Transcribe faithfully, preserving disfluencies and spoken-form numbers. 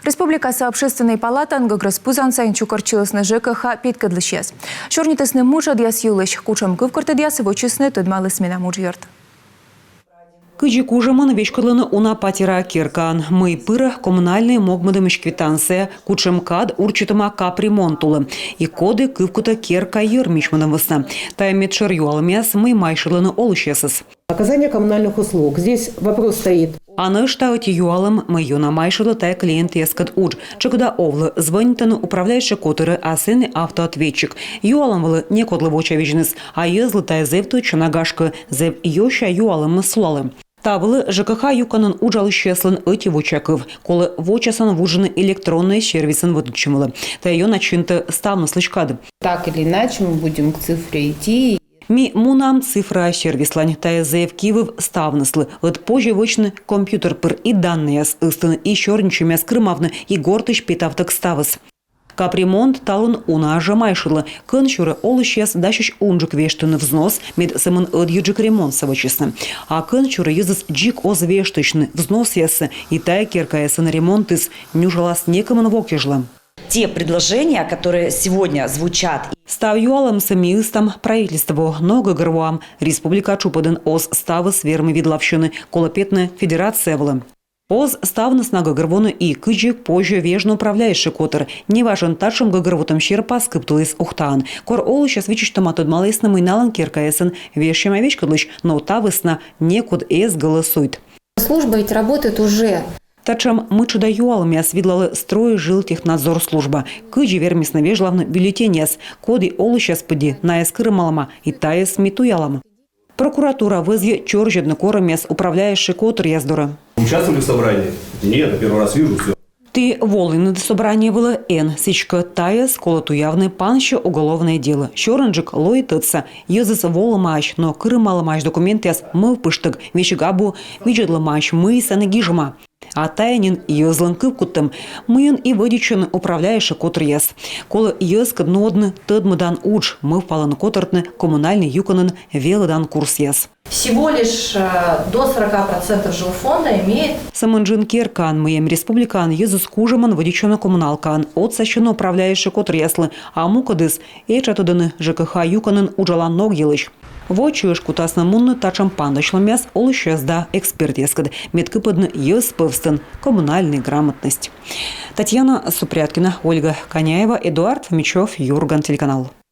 Республикаса Общественнӧй палатаын гӧгрӧс пызан сайын чукӧртчылісны ЖКХ петкӧдлысьяс. Сёрнитісны мытшӧдъяс йылысь, кутшӧм кывкӧртӧдъяс вӧчисны, тӧдмаліс менам уджъёрт. Кыдзи кужӧмӧн веськӧдлыны уна патераа керкаӧн, мый пырӧ коммунальнӧй могмӧдӧмысь квитанция, кутшӧм кад урчитӧма капремонт улӧ и коді кывкутӧ керка йӧр мичмӧдӧм вӧсна. Тайӧ медшӧр юалӧмъяс, мый майшӧдлӧны олысьясӧс. Оказание коммунальных услуг. Здесь вопрос стоит. А нӧшта ӧти юалӧм, мый ёна майшӧдлӧ тайӧ клиентъяскӧд удж. Тшӧкыда овлӧ, звӧнитӧны управляющӧй котырӧ, а сэні автоответчик. Юалӧм вылӧ некодлы вочавидзиныс, а йӧзлы тайӧ зэв тӧдчана, гашкӧ, зэв ёся юалӧмыс сулалӧ. Та вылӧ ЖКХ юкӧнын уджалысьяслӧн ӧти вочакыв: колӧ вочасӧн вуджны электроннӧй сервисӧн вӧдитчӧм вылӧ. Тайӧ ёна чинтӧ ставныслысь кад. Так или иначе мы будем к цифре идти. Ми мунам цифра сервислань. Тайӧ зэв кивыв ставныслы, ӧд позьӧ вӧчны компьютер пыр и данныяс ыстыны, и сёрнитчӧмъяс кырымавны, и гортысь петавтӧг ставыс. Капремонт талун унаӧс жӧ майшӧдлӧ. Кӧнсюрӧ олысьяс дасьӧсь унджык вештыны взнос, мед сӧмын ӧдйӧджык ремонтсӧ вӧчисны. А кӧнсюрӧ йӧзыс дзик оз вештысьны взносъяссӧ, и тайӧ керкаясын ремонтыс нюжалас некымын во кежлӧ. Те предложения, которые сегодня звучат. Став юалӧмсӧ ми ыстам правительствоӧ, но гӧгӧрвоам, республика тшупӧдын оз ставыс вермы видлавсьыны, колӧ петны федерация вылӧ. Оз ставныс на гӧгӧрвоны и кыдзи позьӧ вежны управляющӧй котыр. Неважӧн татшӧм гӧгӧрвотӧм серпас кыптыліс Ухтаын. Кор олысьяс виччысьтӧма тӧдмалісны, мый налӧн керкаясын вежсьӧма веськӧдлысь, но та вӧсна некод эз гӧлӧсуйт. Служба ведь работает уже. Татшӧм мытшӧда юалӧмъяс видлалӧ Стройжилтехнадзор служба. Кыдзи вермисны вежлавны бюллетеньяс, коді олысьяс пыдди найӧс кырымалӧма, и тайӧс ми туялам. Прокуратура вӧзйӧ чорзьӧдны корӧмъяс управляющӧй котыръяс дорӧ. Участвовали в собрании? Нет, первый раз вижу, всё. Ті волінныд собрание вылӧ? Эн. Сідзкӧ, тайӧс колӧ туявны, пансьӧ уголовнӧй делӧ. Сёрӧнджык лои тӧдса: йӧзыс волӧмаӧсь, но кырымалӧмаӧсь документъяс мӧвпыштӧг, весиг абу видзӧдлӧмаӧсь, мый сэні гижӧма. А тайӧ нин йӧзлӧн кывкуттӧм, мыйӧн и вӧдитчӧны управляющӧй котыръяс. Колӧ йӧзкӧд нуӧдны тӧдмӧдан удж, мӧвпалӧны котыртны коммунальнӧй юкӧнын велӧдан курсъяс. Всего лишь э, до сорока процентов жилфонда имеет. Сӧмын джын керкаын, мый эм республикаын, йӧзыс кужӧмӧн вӧдитчӧны коммуналкаӧн, отсасьӧны управляющӧй котыръяслы, а мукӧдыс этша тӧдӧны ЖКХ юкӧнын уджалан ног йылысь. Во чӧж кутасны мунны татшӧм паныдасьлӧмъяс олысьяс да экспертъяскӧд, мед кыпӧдны йӧз пӧвстын коммунальнӧй грамотность. Татьяна Супряткина, Ольга Коняева, Эдуард Фомичёв, «Юрган» телеканал.